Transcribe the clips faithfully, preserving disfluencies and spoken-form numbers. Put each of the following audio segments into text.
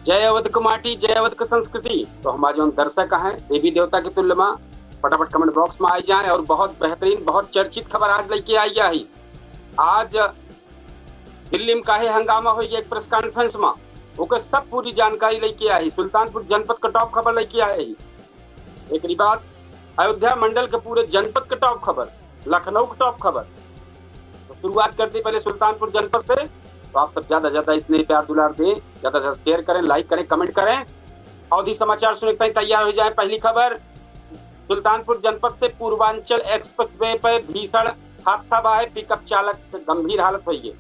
जय अवध क माटी, जय अवध क संस्कृति। तो हमारे जौन दर्शक हैं देवी देवता के तुल्य मा, फटाफट comment box मा आई जाए। और बहुत बेहतरीन, बहुत चर्चित खबर आज लइके आई है। आज दिल्ली मा काहे हंगामा होइ गया एक press conference मा, ओकर सब पूरी जानकारी लइके आई। सुल्तानपुर जनपद क top खबर लइके आई। एकरी बाद अयोध्या मंडल के पूरे जनपद के top खबर, लखनऊ के top खबर। तो शुरुआत करते पहले सुल्तानपुर जनपद से। तो आप सब ज्यादा से ज्यादा इसमें प्यार दुलार दें, ज्यादा से ज्यादा share करें, like करें, comment करें। अवधी समाचार सुने के ताईं तैयार हो जाए। पहली खबर, सुल्तानपुर जनपद से पूर्वांचल expressway पे भीषण हादसा भा है, pickup चालक के गंभीर हालत हुई है।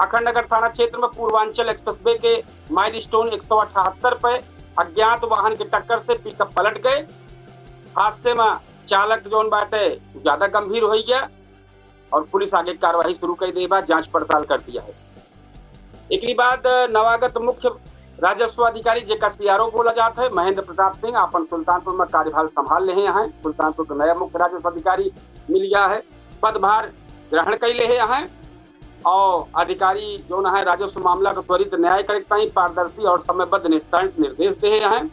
अखंड नगर थाना क्षेत्र में पूर्वांचल expressway के milestone एक सौ अठहत्तर पे अज्ञात वाहन के टक्कर से pickup पलट गए। हादसे में चालक जौन बाटे ज्यादा गंभीर हो गया और पुलिस आगे कार्रवाई शुरू कर दे बा, जांच पड़ताल कर दिया है। एकरी बाद नवागत मुख्य राजस्व अधिकारी, जेका सीआरओ बोला जात है, महेंद्र प्रताप सिंह आपन सुल्तानपुर में कार्यभार संभाल लेहे हैं। सुल्तानपुर के नया मुख्य राजस्व अधिकारी मिल गया है, पदभार ग्रहण कर लेहे हैं। और अधिकारी जौन है राजस्व मामला को त्वरित न्याय करे के ताईं पारदर्शी और समयबद्ध निस्तारण के निर्देश देहे हैं।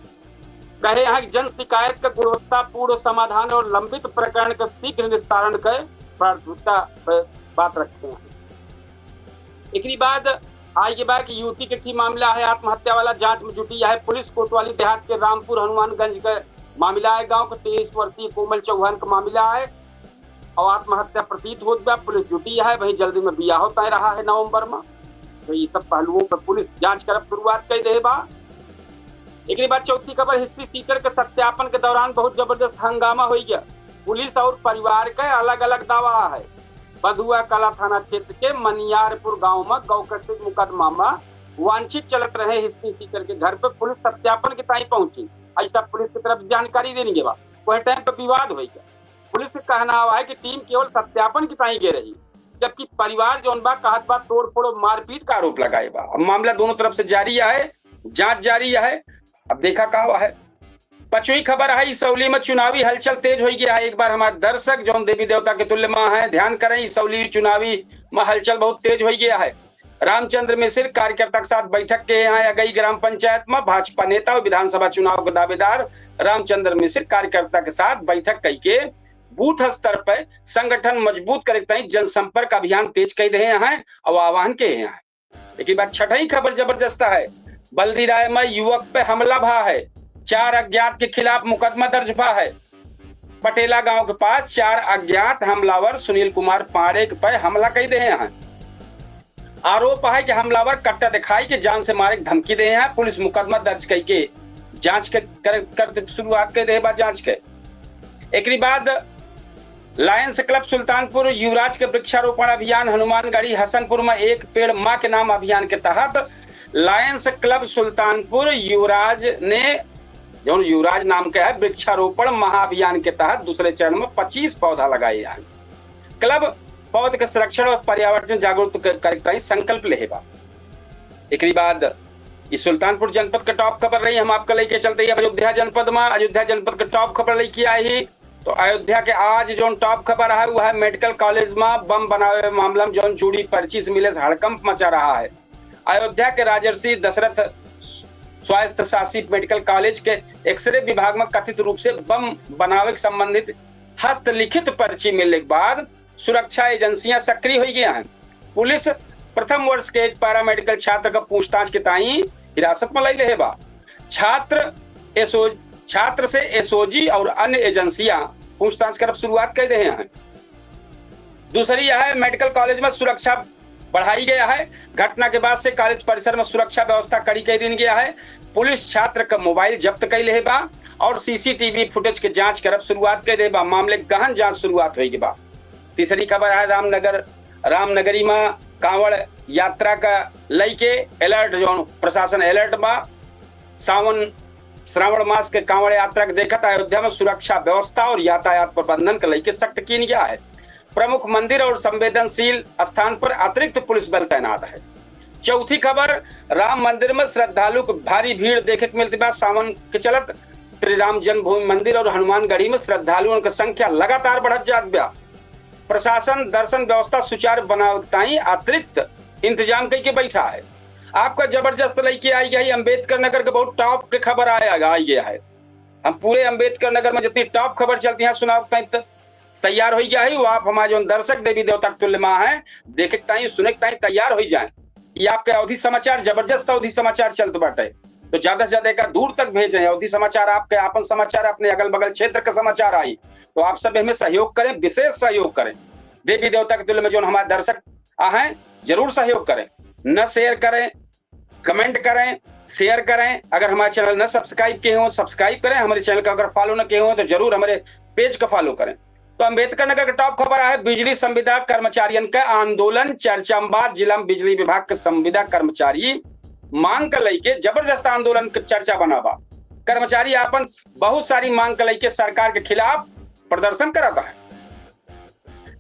कहे हैं कि जन शिकायत के गुणवत्तापूर्ण समाधान और लंबित प्रकरण के शीघ्र निस्तारण के प्राथमिकता पे बात रखते हैं। एकरी बाद आगे बा कि युवती के ठी मामला है आत्महत्या वाला, जांच में जुटी है पुलिस। कोतवाली देहात के रामपुर हनुमानगंज के मामला है, गांव के तेईस वर्षीय कोमल चौहान का मामला है और आत्महत्या प्रतीत होत बा। पुलिस जुटी है, वही जल्दी में बियाह तय रहा है नवंबर में। तो ये सब पहलुओं पर पुलिस जांच करब शुरुआत कर दे बा। एकरी बाद चौथी खबर, history seeker के सत्यापन के दौरान बहुत जबरदस्त हंगामा हो गया। पुलिस और परिवार के अलग-अलग दावा है। बधुआ कला थाना क्षेत्र के मनियारपुर गांव में गौ कैसेट मुकदमा में वांछित चलत रहे history seeker के घर पे पुलिस सत्यापन के ताईं पहुंची। ऐसा पुलिस की तरफ से जानकारी देने के बाद वह टाइम पे विवाद हो गया। पुलिस के कहना है कि टीम केवल सत्यापन के ताईं गए रही, जबकि परिवार जौन बा कहत बा तोड़फोड़ और मारपीट का आरोप लगाए बा। अब मामला दोनों तरफ से जारी है, जांच जारी है, अब देखा का हुआ है। पचवीं खबर है, इसौली में चुनावी हलचल तेज हो गया है। एक बार हमारे दर्शक जौन देवी देवता के तुल्य माँ हैं, ध्यान करें, इसौली चुनावी में हलचल बहुत तेज हो गया है। रामचंद्र मिश्र कार्यकर्ता के साथ बैठक के हैं अगई ग्राम पंचायत में। भाजपा नेता और विधानसभा चुनाव के दावेदार रामचंद्र मिश्र कार्यकर्ता के साथ बैठक कई के बूथ स्तर पर संगठन मजबूत करे के ताईं जनसंपर्क अभियान तेज कई दे हैं और आह्वान के हैं। एकरी बाद छठई खबर जबरदस्त है, बल्दीराय में युवक पे हमला भा है, चार अज्ञात के खिलाफ मुकदमा दर्ज भा है। पटेला गांव के पास चार अज्ञात हमलावर सुनील कुमार पांडे के पे हमला कई दे हैं। आरोप है कि हमलावर कट्टा दिखाई के जान से मारे के धमकी दे हैं। पुलिस मुकदमा दर्ज कई के जांच के कर, कर शुरुआत कर दे बा जांच के। एकरी बाद लायंस क्लब सुल्तानपुर युवराज के वृक्षारोपण अभियान हनुमानगढ़ी हसनपुर में एक पेड़ माँ के नाम अभियान के तहत लायंस क्लब सुल्तानपुर युवराज ने, जौन युवराज नाम के है, वृक्षारोपण महाअभियान के तहत दूसरे चरण में पच्चीस पौधा लगाए हैं। क्लब पौध के संरक्षण और पर्यावरण जागरूक क-, करे के ताईं संकल्प लेहे बा। एकरी बाद ई सुल्तानपुर जनपद के top खबर रही, हम आपका लेके चलते ही अब अयोध्या जनपद में। अयोध्या जनपद के top खबर लेके आई ही। तो अयोध्या के आज जौन top खबर है, वह है मेडिकल कॉलेज में बम बनावे मामला में जौन चूड़ी पर्ची से मिले हड़कंप मचा रहा है। अयोध्या के राजर्षि दशरथ स्वायत्त शासी मेडिकल कॉलेज के एक्सरे विभाग में कथित रूप से बम बनावे के संबंधित हस्तलिखित पर्ची मिलने के बाद सुरक्षा एजेंसियां सक्रिय हो गया हैं। पुलिस प्रथम वर्ष के एक पैरामेडिकल छात्र का पूछताछ के ताईं हिरासत में ले लेहे बा। छात्र एसओ, छात्र से एसओजी और अन्य एजेंसियां पूछताछ करब शुरुआत कर दे हैं। दूसरी यह है, मेडिकल कॉलेज में सुरक्षा बढ़ाई गया है। घटना के बाद से कॉलेज परिसर में सुरक्षा व्यवस्था कड़ी कर दी गया है। पुलिस छात्र का मोबाइल जब्त कर ले बा और सीसीटीवी फुटेज के जांच करब शुरुआत कर दे बा। मामले के गहन जांच शुरुआत हो गई बा। तीसरी खबर है रामनगर, रामनगरी में कांवड़ यात्रा का लई के अलर्ट, जो प्रशासन अलर्ट बा। सावन, श्रावण मास के कांवड़ यात्रा के देखत अयोध्या में सुरक्षा व्यवस्था और यातायात प्रबंधन के लई के सख्त कीन गया है। प्रमुख मंदिर और संवेदनशील स्थान पर अतिरिक्त पुलिस बल तैनात है। चौथी खबर, राम मंदिर में श्रद्धालु को भारी भीड़ देखे के मिलती बा। सावन के चलत श्री राम जन्मभूमि मंदिर और हनुमानगढ़ी में श्रद्धालुओं की संख्या लगातार बढ़त जात बा। प्रशासन दर्शन व्यवस्था सुचारू बनावे के ताईं अतिरिक्त इंतजाम कई के बैठा है। आपका जबरदस्त लइके आई गई अम्बेडकर नगर के बहुत top के खबर आया, आई गया है। हम पूरे अम्बेडकर नगर में जितनी top खबर चलती हैं सुनावत ताईं त-, तैयार होइ गया है, वो आप हमारे जौन दर्शक देवी देवता के तुल्य माँ हैं, देखे के ताईं, सुने के ताईं तैयार होइ जाएँ। ये आपके अवधी समाचार, जबरदस्त अवधी समाचार चलत बाटे, तो ज्यादा से ज्यादा एका दूर तक भेजें। अवधी समाचार आपके आपन समाचार, अपने अगल बगल क्षेत्र का समाचार आई, तो आप सब एहमें सहयोग करें, विशेष सहयोग करें। देवी देवता के तुल्य में जौन हमारे दर्शक आ हैं, जरूर सहयोग करें, न share करें, comment करें, share करें। अगर हमारे channel न subscribe किए हों, subscribe करें। हमारे channel का अगर follow न किए हों तो जरूर हमारे page का follow करें। तो अम्बेडकर नगर के top खबर आहे, बिजली संविदा कर्मचारियन का आंदोलन चर्चा में बा। जिला में बिजली विभाग के संविदा कर्मचारी मांग का लइके जबरदस्त आंदोलन के चर्चा बना बा। कर्मचारी आपन बहुत सारी मांग का लइके सरकार के खिलाफ प्रदर्शन करत है।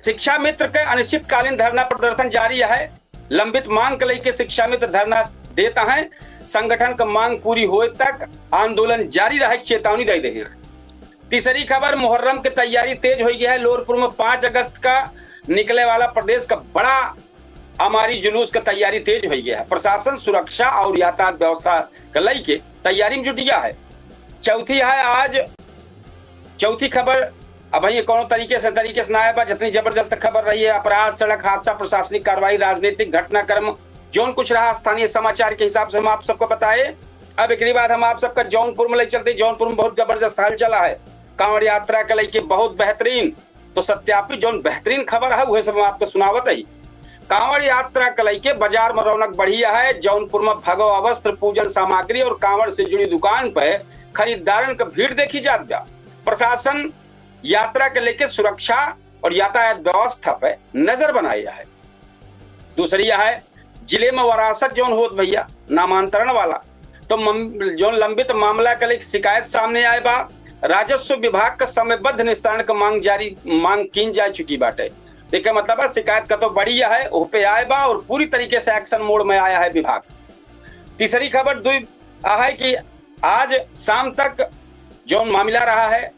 शिक्षा मित्र के अनिश्चितकालीन धरना प्रदर्शन जारी है। लंबित मांग के लइके शिक्षा मित्र धरना देत हैं। संगठन के मांग पूरी होए तक आंदोलन जारी रहे के चेतावनी दे देहे हैं। तीसरी खबर, मुहर्रम के तैयारी तेज होइ गया है। लोरपुर में पाँच अगस्त का निकले वाला प्रदेश का बड़ा अमारी जुलूस का तैयारी तेज होइ गया है। प्रशासन सुरक्षा और यातायात व्यवस्था के लइके तैयारी में जुट गया है। चौथी है आज, चौथी खबर, अब ये कौनो तरीके से, तरीके से ना आए बा, जितनी जबरदस्त खबर रही है, अपराध, सड़क हादसा, प्रशासनिक कार्रवाई, राजनीतिक घटनाक्रम, जौन कुछ रहा स्थानीय समाचार के हिसाब से हम आप सबको बताए। अब एकरी बाद हम आप सबका जौनपुर में ले चलते। जौनपुर में बहुत जबरदस्त हलचल है, कांवड़ यात्रा के लइके बहुत बेहतरीन। तो सत्यापित जौन बेहतरीन खबर है, उहे सब हम आपको सुनावत ही। कांवड़ यात्रा के लइके बाजार में रौनक बढ़ी है। जौनपुर में भगवा वस्त्र, पूजन सामग्री और कांवड़ से जुड़ी दुकान पे खरीदारन का भीड़ देखी जात बा। प्रशासन यात्रा के लेके सुरक्षा और यातायात व्यवस्था पे नजर बनाए है। दूसरी है, जिले में वरासत जौन होत भैया, नामांतरण वाला, तो मम-, जौन लंबित मामला के लेके शिकायत सामने आए बा, राजस्व विभाग का समयबद्ध निस्तारण का मांग जारी, मांग कीन जा चुकी बाटे। देखे मतलब है, शिकायत का तो बड़ी है, ओह पे आए बा और पूरी तरीके से action mode में आया है विभाग। तीसरी खबर दुई आ है कि आज शाम तक जौन मामला रहा है,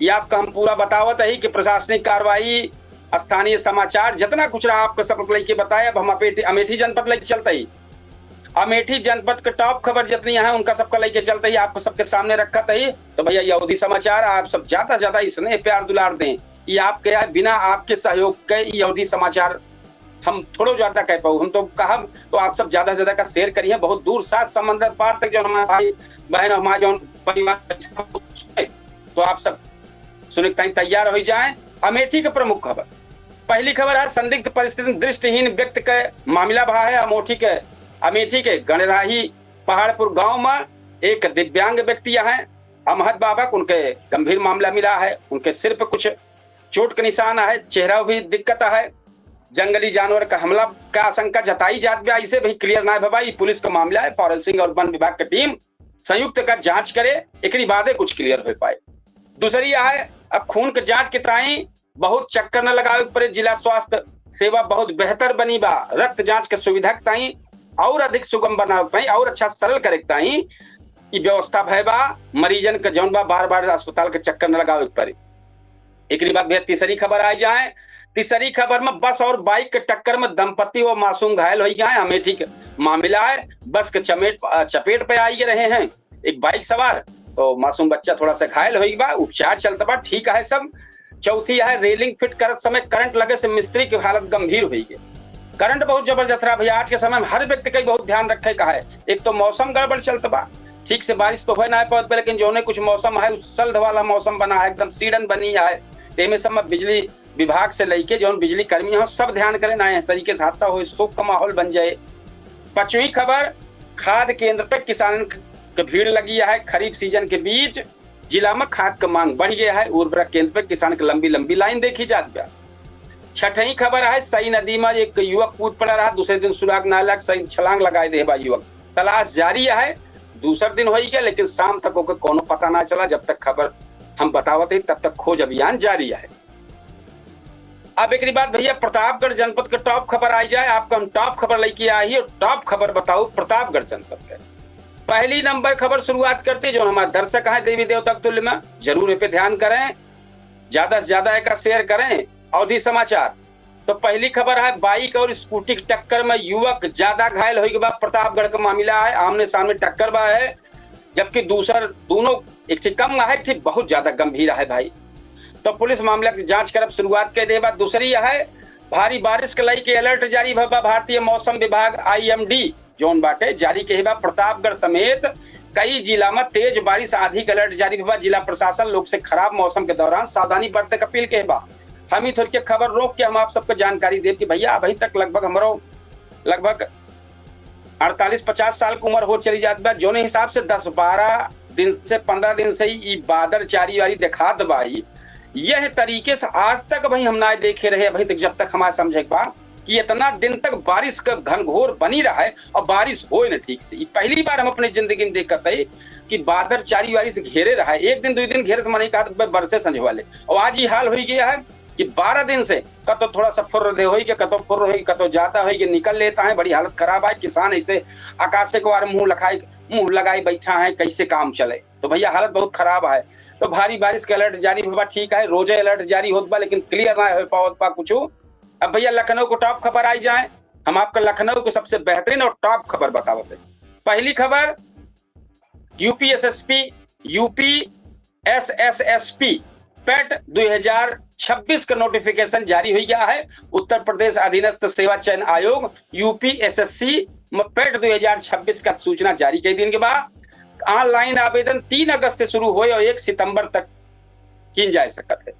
ये आपका हम पूरा बतावत ही कि प्रशासनिक कार्रवाई, स्थानीय समाचार, जितना कुछ रहा आपको सब लेके बताए। अब हम अपेठी, अमेठी जनपद लेके चलते ही। अमेठी जनपद के top खबर जितनी है, उनका सबका लेके चलते ही, आपको सबके सामने रखत ही। तो भैया, ये अवधी समाचार आप सब ज्यादा से ज्यादा इसने प्यार दुलार दें। ये आपके यहाँ बिना आपके सहयोग के ये अवधी समाचार हम थोड़ो ज्यादा कह पाऊ, हम तो कहब तो आप सब ज्यादा से ज्यादा का share करिए, बहुत दूर सात समंदर पार तक जौन हमारे भाई बहन, हमारे जौन परिवार बैठे, तो आप सब सुने के ताईं तैयार होइ जाएं। अमेठी के प्रमुख खबर, पहली खबर है संदिग्ध परिस्थिति में दृष्टिहीन व्यक्ति के मामला भा है। अमोठी के, अमेठी के गणराही पहाड़पुर गांव में एक दिव्यांग व्यक्ति है अमहद बाबा, उनके गंभीर मामला मिला है, उनके सिर पे कुछ चोट के निशान है, चेहरा भी दिक्कत है। जंगली जानवर का हमला का आशंका जताई जात बा, इसे भी clear ना भवा। ई पुलिस का मामला है, forest और वन विभाग की टीम संयुक्त का जांच करे, एकरी बादे कुछ clear हो पाए। दूसरी है, अब खून के जांच के ताईं बहुत चक्कर न लगावे के पड़े, जिला स्वास्थ्य सेवा बहुत बेहतर बनी बा, रक्त जांच के सुविधा के ताईं और अधिक सुगम बनावे के ताईं और अच्छा सरल करे के ताईं ई व्यवस्था भय बा, मरीजन के जौन बा बार बार अस्पताल के चक्कर न लगावे के पड़े। एकरी बाद भैया तीसरी खबर आ जाए। तीसरी खबर में बस और बाइक के टक्कर में दंपति व मासूम घायल होइ गए। अमेठी के मामला है, बस के चमेट, अ, चपेट पे आई रहे हैं एक बाइक सवार, तो मासूम बच्चा थोड़ा सा घायल होइ बा, उपचार चलत बा, ठीक है सब। चौथी है, railing fit करत समय करंट लगे से मिस्त्री की हालत गंभीर होइ गई। करंट बहुत जबरदस्त रहा भैया। आज के समय में हर व्यक्ति का बहुत ध्यान रखे का है। एक तो मौसम गड़बड़ चलत बा, ठीक से बारिश तो हो ना पावत बा, लेकिन जौने कुछ मौसम है, उ सर्द वाला मौसम बना है, एकदम सीडन बनी है। तो एमे सब में बिजली विभाग से लेके जौन बिजली कर्मी हो, सब ध्यान करें, ना इस तरीके से हादसा हो, शोक का माहौल बन जाए। पांचवी खबर, खाद केंद्र पे किसानन के भीड़ लगी है। खरीफ सीजन के बीच जिला में खाद का मांग बढ़ गया है। उर्वरक केंद्र पे किसान के लंबी लंबी लाइन देखी जात बा। छठई खबर है, सई नदी में एक युवक कूद पड़ा रहा, दूसरे दिन सुराग ना लग, सई छलांग लगाए दे बा युवक। तलाश जारी है, दूसर दिन होइ गया, लेकिन शाम तक ओकर कोनो पता ना चला। जब तक खबर हम बतावत ही, तब तक खोज अभियान जारी है। अब एकरी बाद भैया प्रतापगढ़ जनपद के top खबर आई जाए, आपका हम top खबर लेके आई और top खबर बताओ प्रतापगढ़ जनपद के। पहली नंबर खबर शुरुआत करते, जो हमारे दर्शक हैं देवी देवता के तुल्य में, जरूर ए पे ध्यान करें, ज्यादा से ज्यादा एका share करें। अवधी समाचार, तो पहली खबर है, बाइक और स्कूटी की टक्कर में युवक ज्यादा घायल होइ गवा। प्रतापगढ़ का मामला है, आमने सामने टक्कर भा है, जबकि दूसर दोनों एक ठे कम है, एक ठे बहुत ज्यादा गंभीर है भाई। तो पुलिस मामला की जांच करब शुरुआत कर दे बा। दूसरी है, भारी बारिश के लइके अलर्ट जारी भा बा। भारतीय मौसम विभाग, आईएमडी जौन बाटे, जारी कहे बा, प्रतापगढ़ समेत कई जिला में तेज बारिश, आंधी के अलर्ट जारी भा बा। जिला प्रशासन लोग से खराब मौसम के दौरान सावधानी बरते के अपील कहे बा। हम ही थोड़ी के खबर रोक के हम आप सबके जानकारी देब कि भैया, अभी तक लगभग हमरो लगभग अड़तालीस पचास साल की उम्र हो चली जात बा। जौने हिसाब से दस बारह दिन से, पन्द्रह दिन से ही ई बादर चारी वारी देखात बा, ई यह तरीके से आज तक भाई हम ना देखे रहे अभी तक, जब तक हमारे समझे के बा कि इतना दिन तक बारिश का घनघोर बनी रहा है और बारिश होए न ठीक से। ई पहली बार हम अपने जिंदगी में देखत है कि बादर चारी वारी से घेरे रहा है। एक दिन, दो दिन घेरे से मन ही कहा तो बरसे संझवाले, और आज ये हाल हो गया है कि बारह दिन से कतो थोड़ा सा फुर्र दे होई के, कतो फुर्र होई के, कतो ज्यादा होई के निकल लेता है। बड़ी हालत खराब है, किसान ऐसे आकाशे को आर मुंह लखाई, मुंह लगाई बैठा है, कैसे काम चले। तो भैया, हालत बहुत खराब है। तो भारी बारिश के अलर्ट जारी हुआ, ठीक है, रोजे अलर्ट जारी होत बा, लेकिन क्लियर ना हो पावत बा कुछ। अब भैया, लखनऊ को टॉप खबर आई जाए, हम आपको लखनऊ को सबसे बेहतरीन और टॉप खबर बतावत है। पहली खबर, यूपी एसएसपी, यूपी एसएसएसपी पेट दो हज़ार छब्बीस का नोटिफिकेशन जारी हो गया है। उत्तर प्रदेश अधीनस्थ सेवा चयन आयोग, यूपी एसएससी में पेट दो हज़ार छब्बीस का सूचना जारी कर दिन के बाद ऑनलाइन आवेदन तीन अगस्त से शुरू होए और एक सितंबर तक कीन जा सकत है।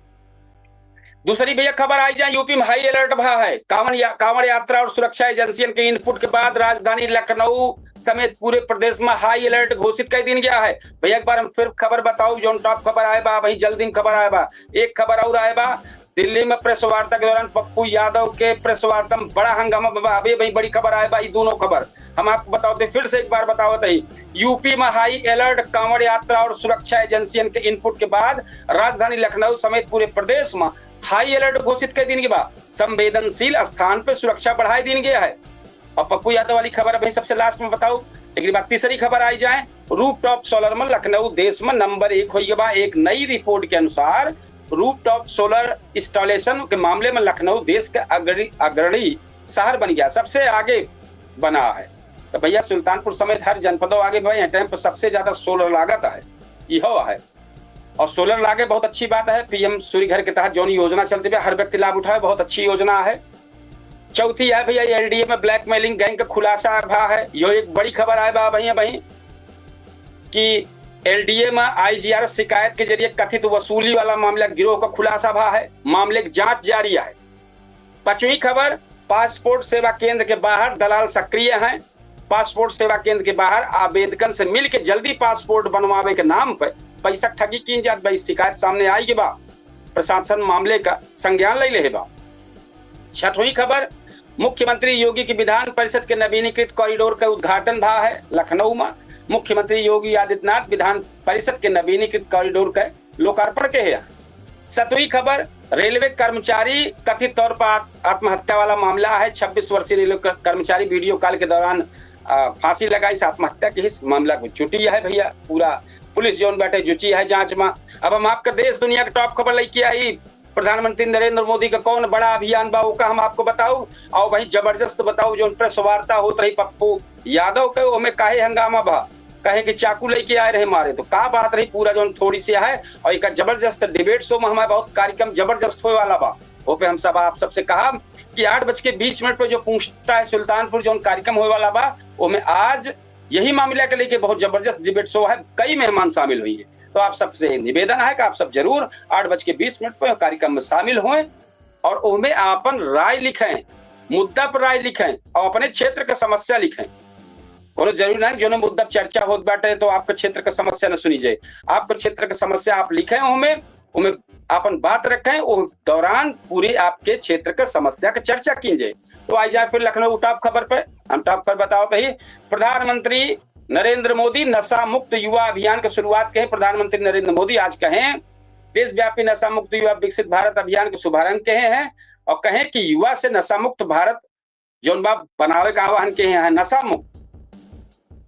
दूसरी भैया खबर आई जाए, यूपी में हाई अलर्ट भा है। कांवड़ या-, कांवड़ यात्रा और सुरक्षा एजेंसियन के इनपुट के बाद राजधानी लखनऊ समेत पूरे प्रदेश में हाई अलर्ट घोषित कर दिन गया है। भैया, एक बार हम फिर खबर बताओ, जौन टॉप खबर आए बा, वही जल्दी में खबर आए बा। एक खबर और आए बा, दिल्ली में प्रेस वार्ता के दौरान पप्पू यादव के प्रेस वार्ता में बड़ा हंगामा बा। अभी भाई, बड़ी खबर आए बा, ये दोनों खबर हम आपको बताओ थे, फिर से एक बार बताओ थे। यूपी में हाई अलर्ट, कांवड़ यात्रा और सुरक्षा एजेंसियन के इनपुट के बाद राजधानी लखनऊ समेत पूरे प्रदेश में हाई अलर्ट घोषित कर दिन के बाद संवेदनशील स्थान पे सुरक्षा बढ़ाई दिन गया है। और पप्पू यादव वाली खबर अभी सबसे लास्ट में बताओ। एक बात, तीसरी खबर आई जाए, रूफटॉप सोलर में लखनऊ देश में नंबर एक हो गया बा। एक नई रिपोर्ट के अनुसार रूफटॉप सोलर इंस्टॉलेशन के मामले में लखनऊ देश का अग्रणी, अग्रणी शहर बन गया, सबसे आगे बना है। तो भैया, सुल्तानपुर समेत हर जनपदों आगे भाई, यहाँ टाइम पर सबसे ज्यादा सोलर लागत है, यह है। और सोलर लागे, बहुत अच्छी बात है। पीएम सूर्य घर के तहत जौन योजना चलती है, हर व्यक्ति लाभ उठाए, बहुत अच्छी योजना है। चौथी है भैया, एलडीए में ब्लैकमेलिंग गैंग का खुलासा भा है, यो एक बड़ी खबर आए बा भैया भाई कि एलडीए में आईजीआरएस शिकायत के जरिए कथित वसूली वाला मामला गिरोह का खुलासा भा है। मामले की जांच जारी है। पांचवी खबर, पासपोर्ट सेवा केंद्र के बाहर दलाल सक्रिय हैं। पासपोर्ट सेवा केंद्र के बाहर आवेदकन से मिल के जल्दी पासपोर्ट बनवावे के नाम पर पैसा ठगी कीन जात बा, शिकायत सामने आई के बा। प्रशासन मामले का संज्ञान ले ले बा। छठवीं खबर, मुख्यमंत्री योगी की विधान परिषद के नवीनीकृत कॉरिडोर का उद्घाटन भा है लखनऊ में। मुख्यमंत्री योगी आदित्यनाथ विधान परिषद के नवीनीकृत कॉरिडोर का लोकार्पण के है। सतवीं खबर, रेलवे कर्मचारी कथित तौर पर आत-, आत्महत्या वाला मामला है। छब्बीस वर्षीय रेलवे क-, कर्मचारी वीडियो कॉल के दौरान, आ, फांसी लगाई से आत्महत्या की इस मामला को जुटी है भैया, पूरा पुलिस जौन बैठे जुटी है जांच में। अब हम आपका देश दुनिया के टॉप खबर लेके आई। प्रधानमंत्री नरेंद्र मोदी का कौन बड़ा अभियान बा, ओका हम आपको बताऊ। और वही जबरदस्त बताऊ, जौन प्रेस वार्ता होत रही पप्पू यादव के, ओमे काहे हंगामा बा, कहे कि चाकू लेके आए रहे मारे, तो का बात रही, पूरा जौन थोड़ी सी है। और एक जबरदस्त डिबेट शो में हमारे बहुत कार्यक्रम जबरदस्त होए वाला बा, वो पे हम सब आप सबसे कहा कि आठ बज के बीस मिनट पे जो पूछता है सुल्तानपुर जौन कार्यक्रम होए वाला बा, ओमे आज यही मामला के लेके बहुत जबरदस्त डिबेट शो है, कई मेहमान शामिल हुई है। तो आप सबसे निवेदन है कि आप सब जरूर आठ बज के बीस मिनट पे कार्यक्रम में शामिल होएं और ओमे आपन राय लिखें, मुद्दा पर राय लिखें और अपने क्षेत्र के समस्या लिखें। कोनो जरूरी ना है कि जौन मुद्दा पर चर्चा होत बाटे तो आपके क्षेत्र के समस्या न सुनी जाए। आपके क्षेत्र के समस्या आप लिखें, ओमे, ओमे आपन बात रखें, ओ दौरान पूरे आपके क्षेत्र के समस्या के चर्चा की जाए। तो आई जाए फिर लखनऊ टॉप खबर पे, हम टॉप खबर बताओ तो ही, प्रधानमंत्री नरेंद्र मोदी नशा मुक्त युवा अभियान के शुरुआत कहे प्रधानमंत्री नरेंद्र मोदी। आज कहें देशव्यापी नशा मुक्त युवा विकसित भारत अभियान के शुभारंभ कहे हैं और कहें कि युवा से नशा मुक्त भारत जौन बा बनावे का आह्वान कहे हैं, नशा मुक्त।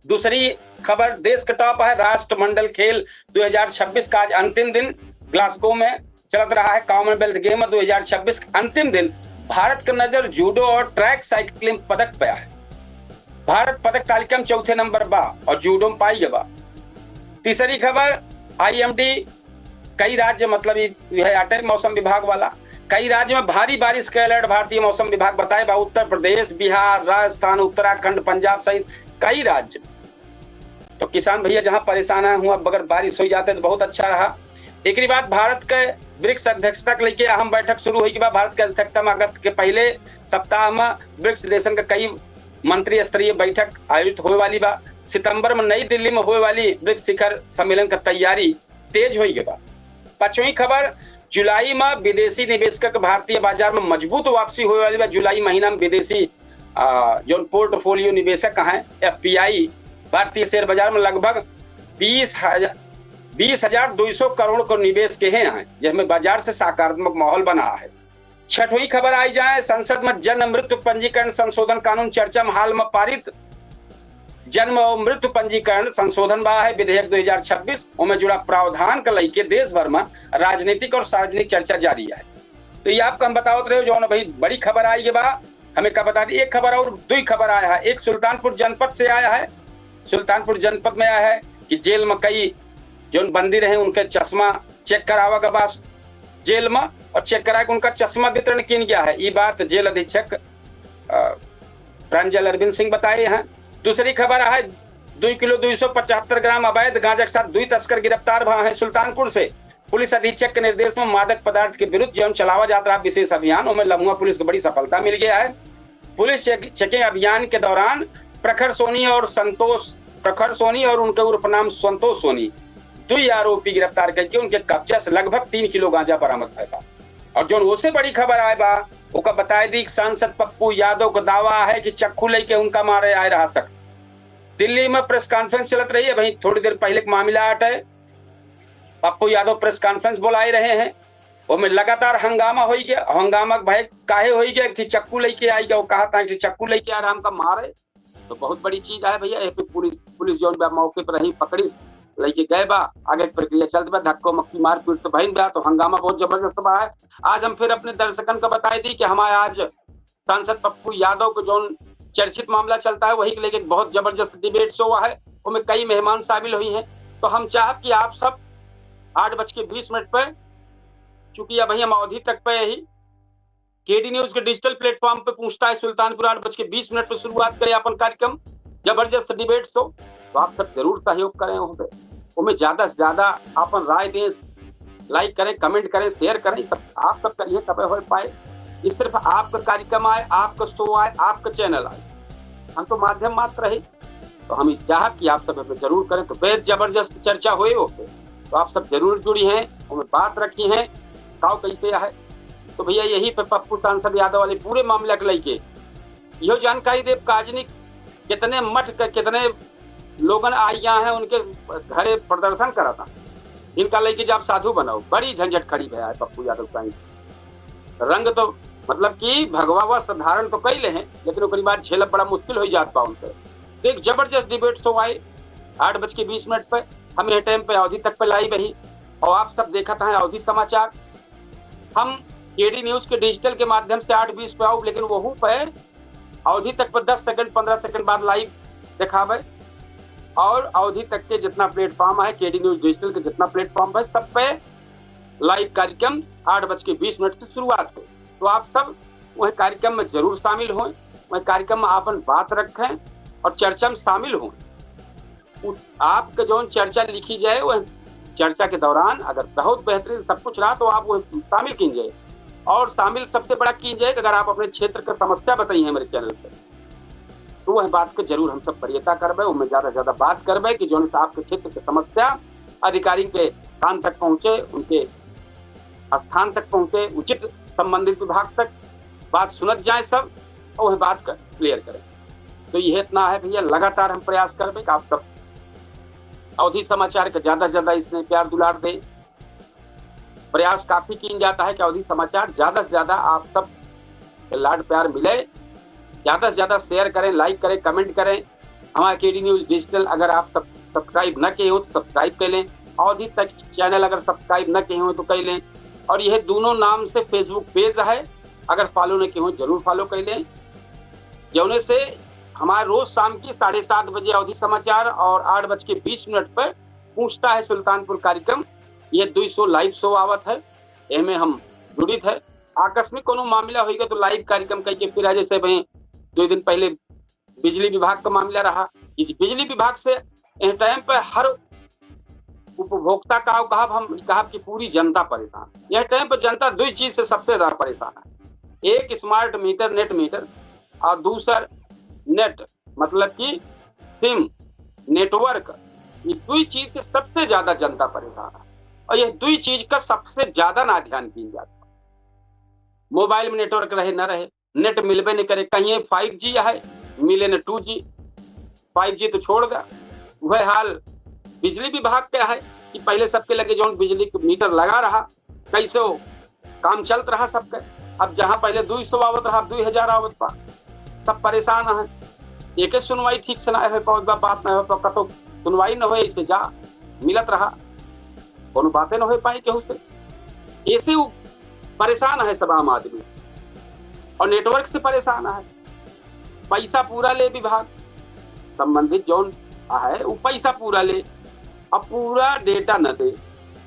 दूसरी खबर देश के टॉप है, राष्ट्रमंडल खेल दो हज़ार छब्बीस का आज अंतिम दिन ग्लासगो में चलत रहा है कॉमनवेल्थ गेम दो हज़ार छब्बीस का अंतिम दिन। भारत क नजर जूडो और ट्रैक साइकिलिंग पदक पे है। भारत पदक तालिका में चौथे नंबर बा और जूडो में पाई गवा। तीसरी खबर, आईएमडी, कई राज्य, मतलब, ई, ई है आटे मौसम विभाग वाला, कई राज्य में भारी बारिश के अलर्ट भारतीय मौसम विभाग बताए बा। उत्तर प्रदेश, बिहार, राजस्थान, उत्तराखंड, पंजाब सहित कई राज्य। तो किसान भैया जहाँ परेशान है, हुआ अगर बारिश हो जाते तो बहुत अच्छा रहा। एकरी बाद भारत के ब्रिक्स अध्यक्षता के लेके अहम बैठक शुरू होई के बाद भारत के अध्यक्षता में अगस्त के पहले सप्ताह में ब्रिक्स देशन के कई मंत्री स्तरीय बैठक आयोजित होए वाली बा। सितंबर में नई दिल्ली में होए वाली ब्रिक्स शिखर सम्मेलन का तैयारी तेज होई के बा। पाँचवीं खबर, जुलाई में विदेशी निवेशक के भारतीय बाजार में मजबूत वापसी होए वाली बा। जुलाई महीना में विदेशी, आ, जौन पोर्टफोलियो निवेशक हैं, एफपीआई, भारतीय शेयर बाजार में लगभग बीस हजार, बीस हजार दो सौ करोड़ को निवेश के हैं, हैं, जिसमें बाजार से सकारात्मक माहौल बना है। छठवीं खबर आई जाए, संसद में जन्म मृत्यु पंजीकरण संशोधन कानून चर्चा में हाल में पारित। जन्म और मृत्यु पंजीकरण संशोधन बा है विधेयक दो हजार छब्बीस, ओमे जुड़ा प्रावधान के लेके देश भर में राजनीतिक और सार्वजनिक चर्चा जारी है। तो ये आपको हम बतावत रहे, जौन भाई बड़ी खबर आई के बा, हमें का बता दी। एक खबर और दुई खबर आया है। एक सुल्तानपुर जनपद से आया है। सुल्तानपुर जनपद में आया है कि जेल में कई जौन बंदी रहे, उनके चश्मा चेक करावा के बाद जेल में, और चेक करा के उनका चश्मा वितरण किन गया है। ये बात जेल अधीक्षक, अ, प्रांजल अरविंद सिंह बताए हैं। दूसरी खबर है, दो किलो दो सौ पचहत्तर ग्राम अवैध गांजा के साथ दुई तस्कर गिरफ्तार भा हैं सुल्तानपुर से। पुलिस अधीक्षक के निर्देश में मादक पदार्थ के विरुद्ध जौन चलावा जात रहा विशेष अभियान, ओमे लम्हुआ पुलिस को बड़ी सफलता मिल गया है। पुलिस चेक-, चेकिंग अभियान के दौरान प्रखर सोनी और संतोष, प्रखर सोनी और उनके उर्फ नाम संतोष सोनी, दुई आरोपी गिरफ्तार करके उनके कब्जा से लगभग तीन किलो गांजा बरामद भय बा। और जौन ओसे बड़ी खबर आए बा, ओका बताए दी कि सांसद पप्पू यादव का दावा है कि चक्कू लेके उनका मारे आए रहा शख्स। दिल्ली में प्रेस कॉन्फ्रेंस चलत रही है, वहीं थोड़ी देर पहले के मामला आटे। पप्पू यादव प्रेस कॉन्फ्रेंस बुलाए रहे हैं, ओमे लगातार हंगामा होई गया। हंगामा के भय काहे होई गया? एक ठे चक्कू लेके आई गया, वो कहा था कि चक्कू लेके आ रहा हमका मारे। तो बहुत बड़ी चीज है भैया। ये पे पुलिस, पुलिस जौन बा मौके पर रही, पकड़ी, लेके गए बा, आगे के प्रक्रिया चलत बा। धक्को मक्की मारपीट तो भइन बा, तो हंगामा बहुत जबरदस्त बा है। आज हम फिर अपने दर्शकन का बताए दी कि हमारे आज सांसद पप्पू यादव को जौन चर्चित मामला चलता है, वही के लेके एक बहुत जबरदस्त डिबेट शो है, उसमें कई मेहमान शामिल हुई हैं। तो हम चाहब कि आप सब आठ बज के बीस मिनट पे, चूंकि अब हम अवधी तक पे यही केडी न्यूज के डिजिटल प्लेटफॉर्म पे पहुंचता है सुल्तानपुर, आठ बज के बीस मिनट पे शुरुआत करे अपन कार्यक्रम जबरदस्त डिबेट शो। तो आप सब जरूर सहयोग करें, वहाँ पे, उनमें ज्यादा से ज्यादा अपन राय दें, लाइक करें, कमेंट करें, शेयर करें, सब आप सब करिए तबे हो पाए। ये सिर्फ आपका कार्यक्रम आए, आपका शो आए, आपका चैनल आए, हम तो माध्यम मात्र है। तो हम ई चाहब कि आप सब एमे जरूर करें। तो बेहद जबरदस्त चर्चा होए ओके, तो आप सब जरूर जुड़ी हैं, ओमे बात रखी हैं, काव कैसे है। तो भैया यही पे पप्पू सांसद यादव वाले पूरे मामला के लेके इहो जानकारी देब काजनी कितने मठ के कितने लोगन आइया हैं उनके घरे प्रदर्शन करता, इनका लेके जब साधु बनाओ, बड़ी झंझट खड़ी भया है पप्पू यादव साईं। रंग तो मतलब कि भगवा वस्त्र धारण तो कई ले हैं, लेकिन ओकरी बाद झेलब बड़ा मुश्किल हो जात बा उनसे। तो एक जबरदस्त डिबेट शो आए आठ बज के बीस मिनट पे, हम यह टाइम पे अवधी तक पे लाइव रही और आप सब देखत हैं अवधी समाचार। हम केडी न्यूज के डिजिटल के माध्यम से आठ बीस पे आउब, लेकिन वहू पे अवधी तक पे दस सेकंड, पन्द्रह सेकंड बाद लाइव दिखावे। और अवधी तक के जितना प्लेटफॉर्म है, केडी न्यूज डिजिटल के जितना प्लेटफॉर्म है, सब पे लाइव कार्यक्रम आठ बज के बीस मिनट से शुरुआत हो। तो आप सब वह कार्यक्रम में जरूर शामिल हों, वह कार्यक्रम में आपन बात रखें और चर्चा में शामिल हों। उ-, आपके जौन चर्चा लिखी जाए, वह चर्चा के दौरान अगर बहुत बेहतरीन सब कुछ रहा, तो आप वह शामिल कीन जाए। और शामिल सबसे बड़ा कीन जाए कि अगर आप अपने क्षेत्र का समस्या बताई हैं हमारे चैनल पर, तो वह बात को जरूर हम सब वरीयता करबे, उनमें ज्यादा से ज्यादा बात करबे कि जौन से आपके क्षेत्र के समस्या अधिकारी के कान तक पहुंचे, उनके स्थान तक पहुंचे, उचित संबंधित विभाग तक बात सुनत जाए सब, और वह बात का क्लियर करें। तो यह इतना है भैया, लगातार हम प्रयास करबे कि आप सब अवधी समाचार का ज्यादा से ज्यादा इसमें प्यार दुलार दें। प्रयास काफी कीन जाता है कि अवधी समाचार ज्यादा से ज्यादा आप सब के लाड प्यार मिले, ज्यादा से ज्यादा शेयर करें, लाइक करें, कमेंट करें। हमारा केडी न्यूज डिजिटल अगर आप सब सब्सक्राइब न किए हो तो सब्सक्राइब कर लें, अवधी तक चैनल अगर सब्सक्राइब न किए हो तो कर लें। और यह दोनों नाम से Facebook पेज है, अगर follow नहीं किए हो, जरूर follow कर लें। जौने से हमारे रोज शाम की साढ़े सात बजे अवधी समाचार और आठ बज के बीस मिनट पर पूछता है सुल्तानपुर कार्यक्रम, ये दुई सौ live show आवत है, एमे हम जुड़ित है। आकस्मिक कोनो मामला होइगा तो live कार्यक्रम करके फिर आ, जैसे भाई दो दिन पहले बिजली विभाग का मामला रहा, इस बिजली विभाग से इस time पे हर उपभोक्ता का कहब, हम कहब कि पूरी जनता परेशान। यह time पे जनता दो चीज से सबसे ज्यादा परेशान है, एक smart meter, net meter, और दूसर net, मतलब कि SIM, network, ये दो चीज से सबसे ज्यादा जनता परेशान है। और यह दो चीज का सबसे ज्यादा ना ध्यान दिया जाता। Mobile में network रहे ना रहे, net मिलबे नहीं करे, कहीं five G है, मिले न two G, five G तो छोड़ दा। वह हाल बिजली विभाग के है कि पहले सबके लगे जौन बिजली के meter लगा रहा, कैसे वो काम चलत रहा सबके। अब जहाँ पहले दो सौ आवत रहा, अब दो हजार आवत बा, सब परेशान है। एक सुनवाई ठीक से ना हो पावत बा, बात ना हो पावत, कतो सुनवाई न हो, ऐसे जा मिलत रहा, कोनो बातें न हो पाई केहू से। ऐसे वो परेशान है सब आम आदमी, और network से परेशान है। पैसा पूरा ले विभाग, संबंधित जौन है वो पैसा पूरा ले, अब पूरा data न दे,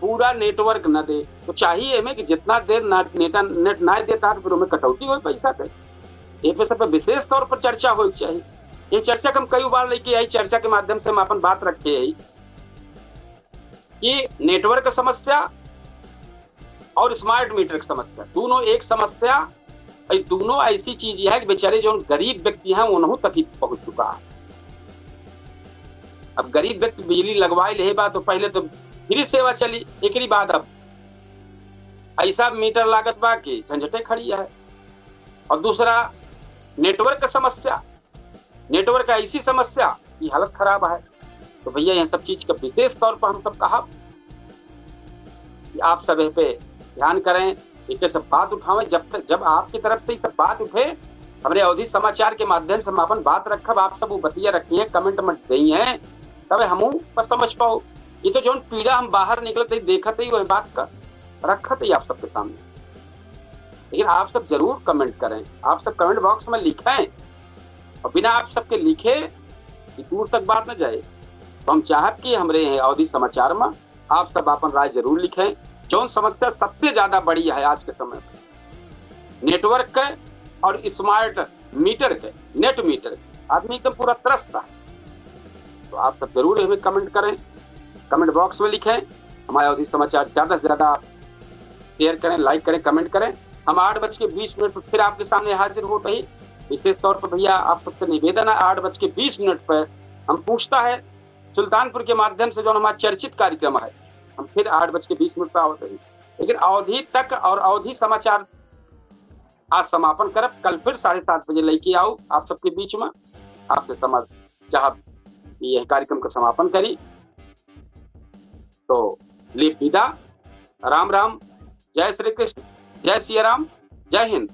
पूरा network न दे, तो चाहिए हमें कि जितना देर ना data, net ना देता है तो फिर हमें कटौती हो पैसा पे। ये पे सब पे विशेष तौर पर चर्चा होनी चाहिए। ये चर्चा के हम कई बार लेके आई, चर्चा के माध्यम से हम अपन बात रखे हैं कि network की समस्या और smart meter की समस्या, दोनों एक समस्या। ये दोनों ऐसी चीज है कि बेचारे जो गरीब व्यक्ति हैं उन्हों तक ही पहुंच चुका है। अब गरीब व्यक्ति बिजली लगवाए ले बा तो पहले तो free सेवा चली, एकरी बाद अब ऐसा meter लागत बा कि झंझटे खड़ी है। और दूसरा network का समस्या, network का ऐसी समस्या कि हालत खराब है। तो भैया, यह सब चीज का विशेष तौर पर हम सब कहब कि आप सब एह पे ध्यान करें, एक सब बात उठावें। जब तक, जब आपकी तरफ से ये सब बात उठे, हमरे अवधी समाचार के माध्यम से हम अपन बात रखब, आप सब वो बतिया रखी हैं, comment में देई हैं, तब हमहू पर समझ पाओ। ये तो जौन पीड़ा हम बाहर निकलत ही देखत ही, वही बात का रखत ही आप सबके सामने। लेकिन आप सब जरूर comment करें, आप सब comment box में लिखें, और बिना आप सबके लिखे ये दूर तक बात न जाए। तो हम चाहब कि हमरे अवधी समाचार में आप सब अपन राय जरूर लिखें। जौन समस्या सबसे ज्यादा बड़ी है आज के समय में, network के और smart meter के, net meter के, आदमी एकदम पूरा त्रस्त है। तो आप सब जरूर हमें comment करें, comment box में लिखें। हमारे अवधी समाचार ज्यादा से ज्यादा share करें, like करें, comment करें। हम आठ बज के बीस मिनट पर फिर आपके सामने हाजिर होत ही। विशेष तौर पर भैया, आप सबसे निवेदन है, आठ बज के बीस मिनट पर हम पूछता है सुल्तानपुर के माध्यम से, जो हमारा चर्चित कार्यक्रम है, हम फिर आठ बज के बीस मिनट पर आवत ही। लेकिन अवधी तक और अवधी समाचार आज समापन करब। कल फिर साढ़े सात बजे लेके आऊ आप सबके बीच में। आपसे समझ चाहब कि यह कार्यक्रम का समापन करी। तो लेब विदा। राम राम, जय श्री कृष्ण, जय सिया राम, जय हिंद।